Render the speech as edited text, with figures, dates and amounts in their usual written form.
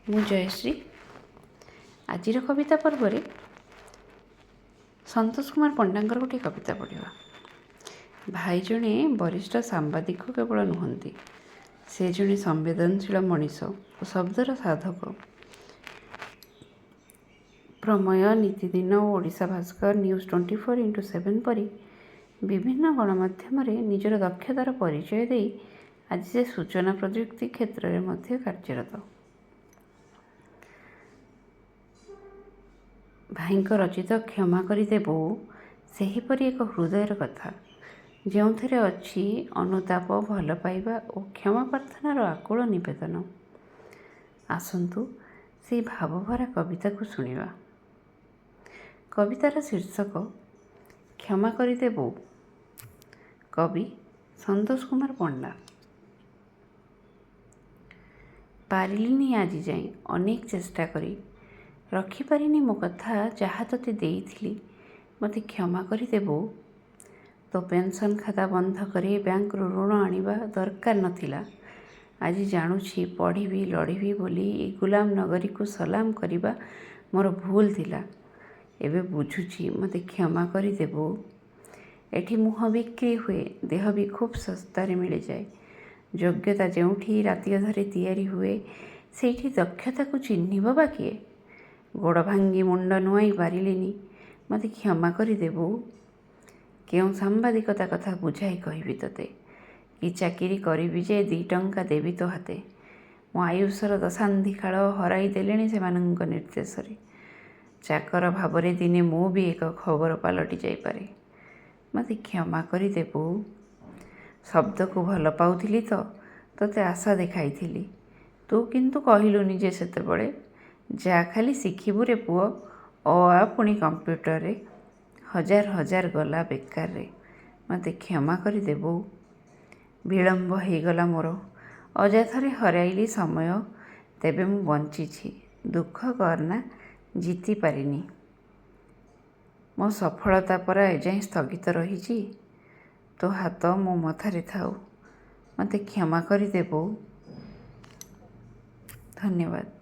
ମୁଁ ଜୟଶ୍ରୀ। ଆଜିର କବିତା ପର୍ବରେ ସନ୍ତୋଷ କୁମାର ପଣ୍ଡାଙ୍କର ଗୋଟିଏ କବିତା ପଢ଼ିବା। ଭାଇ ଜଣେ ବରିଷ୍ଠ ସାମ୍ବାଦିକ କେବଳ ନୁହନ୍ତି, ସେ ଜଣେ ସମ୍ବେଦନଶୀଳ ମଣିଷ ଓ ଶବ୍ଦର ସାଧକ। ପ୍ରମେୟ, ନିତିଦିନ ଓ ଓଡ଼ିଶା ଭାସ୍କର, ନ୍ୟୁଜ୍ 24x7 ପରି ବିଭିନ୍ନ ଗଣମାଧ୍ୟମରେ ନିଜର ଦକ୍ଷତାର ପରିଚୟ ଦେଇ ଆଜି ସେ ସୂଚନା ପ୍ରଯୁକ୍ତି କ୍ଷେତ୍ରରେ ମଧ୍ୟ କାର୍ଯ୍ୟରତ। ଭାଇଙ୍କ ରଚିତ କ୍ଷମା କରିଦେ ବୋଉ ସେହିପରି ଏକ ହୃଦୟର କଥା, ଯେଉଁଥିରେ ଅଛି ଅନୁତାପ, ଭଲ ପାଇବା ଓ କ୍ଷମା ପ୍ରାର୍ଥନାର ଆକୁଳ ନିବେଦନ। ଆସନ୍ତୁ ସେହି ଭାବଭରା କବିତାକୁ ଶୁଣିବା। କବିତାର ଶୀର୍ଷକ କ୍ଷମା କରିଦେ ବୋଉ। କବି ସନ୍ତୋଷ କୁମାର ପଣ୍ଡା। ପାରିଲିନି ଆଜି ଯାଏଁ ଅନେକ ଚେଷ୍ଟା କରି, ରଖିପାରିନି ମୋ କଥା ଯାହା ତୋତେ ଦେଇଥିଲି, ମୋତେ କ୍ଷମା କରିଦେ ବୋଉ। ତୋ ପେନ୍ସନ୍ ଖାତା ବନ୍ଧକରେ ବ୍ୟାଙ୍କରୁ ଋଣ ଆଣିବା ଦରକାର ନଥିଲା। ଆଜି ଜାଣୁଛି ପଢ଼ିବି ଲଢ଼ିବି ବୋଲି ଏ ଗୁଲାମ ନଗରୀକୁ ସଲାମ କରିବା ମୋର ଭୁଲ ଥିଲା। ଏବେ ବୁଝୁଛି, ମୋତେ କ୍ଷମା କରିଦେ ବୋଉ। ଏଠି ମୁହଁ ବିକ୍ରି ହୁଏ, ଦେହ ବି ଖୁବ୍ ଶସ୍ତାରେ ମିଳିଯାଏ। ଯୋଗ୍ୟତା ଯେଉଁଠି ରାତି ଅଧରେ ତିଆରି ହୁଏ, ସେଇଠି ଦକ୍ଷତାକୁ ଚିହ୍ନିବ ବା କିଏ? ଗୋଡ଼ ଭାଙ୍ଗି ମୁଣ୍ଡ ନୁଆଁଇ ପାରିଲିନି, ମୋତେ କ୍ଷମା କରିଦେ ବୋଉ। କେଉଁ ସାମ୍ବାଦିକତା କଥା ବୁଝାଇ କହିବି ତୋତେ? କି ଚାକିରି କରିବି ଯେ ଦି ଟଙ୍କା ଦେବି ତୋ ହାତେ? ମୋ ଆୟୁଷର ଦଶାନ୍ଧି କାଳ ହରାଇ ଦେଲିଣି ସେମାନଙ୍କ ନିର୍ଦ୍ଦେଶରେ। ଚାକର ଭାବରେ ଦିନେ ମୁଁ ବି ଏକ ଖବର ପାଲଟି ଯାଇପାରେ। ମୋତେ କ୍ଷମା କରିଦେ ବୋଉ। ଶବ୍ଦକୁ ଭଲ ପାଉଥିଲି ତ ତୋତେ ଆଶା ଦେଖାଇଥିଲି। ତୁ କିନ୍ତୁ କହିଲୁନି ଯେ ସେତେବେଳେ, ଯା ଖାଲି ଶିଖିବୁରେ ପୁଅ ଅ ଆ ପୁଣି କମ୍ପ୍ୟୁଟରରେ। ହଜାର ହଜାର ଗଲା ବେକାରରେ, ମୋତେ କ୍ଷମା କରିଦେ ବୋଉ। ବିଳମ୍ବ ହେଇଗଲା ମୋର, ଅଯଥାରେ ହରାଇଲି ସମୟ। ତେବେ ମୁଁ ବଞ୍ଚିଛି, ଦୁଃଖ କରନା, ଜିତି ପାରିନି। ମୋ ସଫଳତା ପରା ଏଯାଏଁ ସ୍ଥଗିତ ରହିଛି। ତୋ ହାତ ମୋ ମଥାରେ ଥାଉ, ମୋତେ କ୍ଷମା କରିଦେ ବୋଉ। ଧନ୍ୟବାଦ।